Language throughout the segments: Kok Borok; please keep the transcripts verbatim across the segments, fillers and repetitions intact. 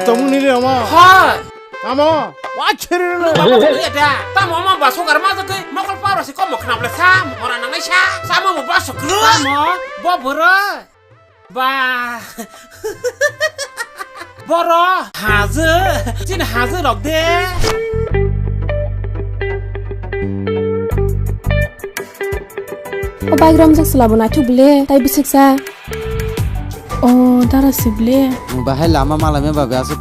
Tongmung nini omo. Hoi. Tamo? Wa chiri no. Baba ko ya da. Tamo ma ba so gar ma jake. Mokol paro si ko mo khnap le sa. Mora nang nai sa. Samo mo ba so kru. Tamo? Bo boro. Ba. Boro. Haje. Chin haje rok de. O bike romjak sela bo naithok bile. Tai bisik sa. O dara sible. Bahai lama malai me babe aswk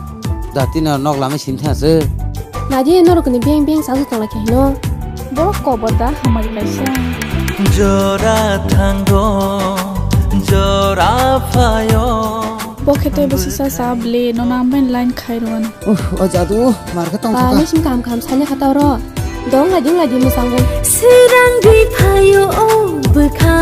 dati no nok lama sim thang se. Naidi norok ni beng beng sa tong lai khe hino. Borok kobor da hamari kaisa. Jora thango, jora phayo. Bo khe tei bwswsa sa ble, nono ambai line khai rwani. Uff, o jadu, mar khe tong thaka. Ba, nisi kam kam sanya khata oro. Dong lai ding lai di mwsang bo. Swrang ri phayo o bwkha.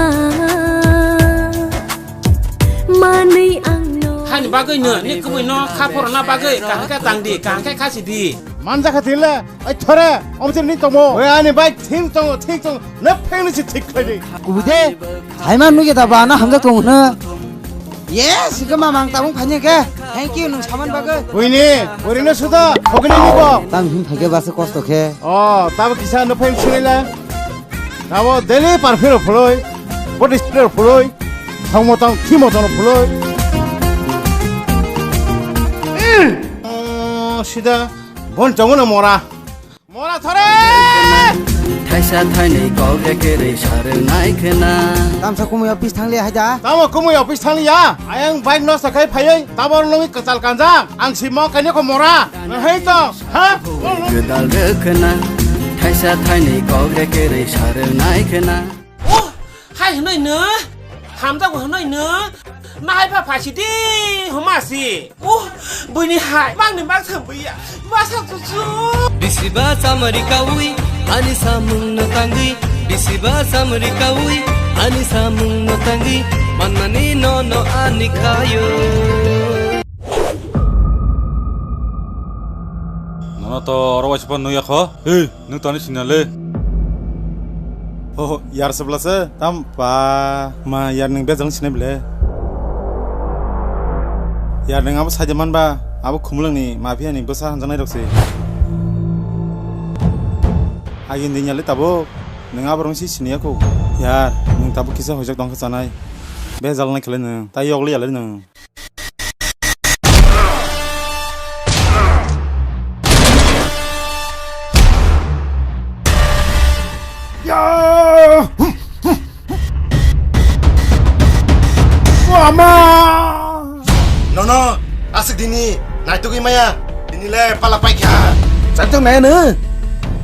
Manwi ang no. Hani bagwi no, ni kubui no, kha phorona bagwi, kaham khe tang di, kaham khe khasi di. Manjakha tile, ai thore, omchir ni tongmo. Oi ani bai thing tongo, thing tongo, ne pheng ni si thik khai di. Kubui de, hai man nugi da ba na hamjak tongo na. Yes, ke mamang tabung phanya ke. Thank you, nung saman bagwi. Buini, buini suda, hogni ni bo. Tam hin phage basa kosto khe. Oh, tabo kisa no pheng sinila. Nabo daily perfume rok phuloi, body spray rok phuloi, thangmo tang khimo tang rok phuloi. Oh, sida bon chongo na mora. Mora thore! Thaisa thainwi kok ekerwi sarwnai khena. Tamsa kumui office thangli hai da? Tamo kumui office thangli ya? Ayang bike nosto khai phaiwi tabor nungwi kwchal kanjak. Ang si mo kainwi kho mora. Nahai to, ha? Gwdal rwkhwna, thaisa thainwi kok rekerwi sarwnai khwna. Oh, hai hwnwi no, hamjago hwnwi no, nahai pha phasi di, homa si. Oh, buini hai, mangni mang thang buya, masa chuchu. Bisiba chamari kawi, ani samung no tangwi, bisiba chamari kawi, ani samung no tangwi, manmani no no ani khayo. Nono to oro waisa phano nukya kho. Hey, nwng tani sina le. Ho, ho, yar sebla se. Tam pa ma yar nwng bejal sinai bile. Yar nwng abo saja man ba, abo khumulwng ni mafia ni bwsa hanjaknai rok se. Agin din yale tabuk nwng abo rong si siniya kho. Yar, nwng tabuk kisa hojak tong kha chanai. Bejal nai khle nwng, tai yokli yale nwng. Nono, aswk dini, naitugwi maya, dini le pala paikha. Chantong nai no,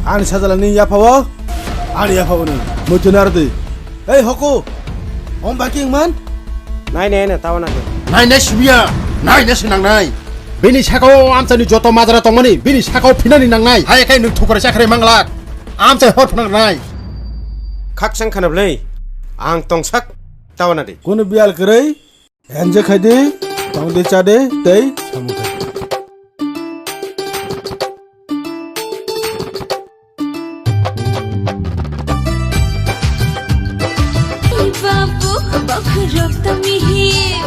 ani sajala ni yapha o, ani yapha o ni, muchuna rdi. Ei hoko, om baki wngman? Nai nai no, tao na khe. Nai nai simiya, nai nai sinang nai. Bini sakao amchani joto majra tongmani, bini sakao phinani nangnai. Hai kai nwng thukra chakrai manglak. Amchai hor phnang nai. Khak sang khana bwlai, ang tongsak, tao na di. Kunu biyal kwrwi, enjoy khai di, tong di cha di, tei samung khai di. Babu, babu, rok tamihi.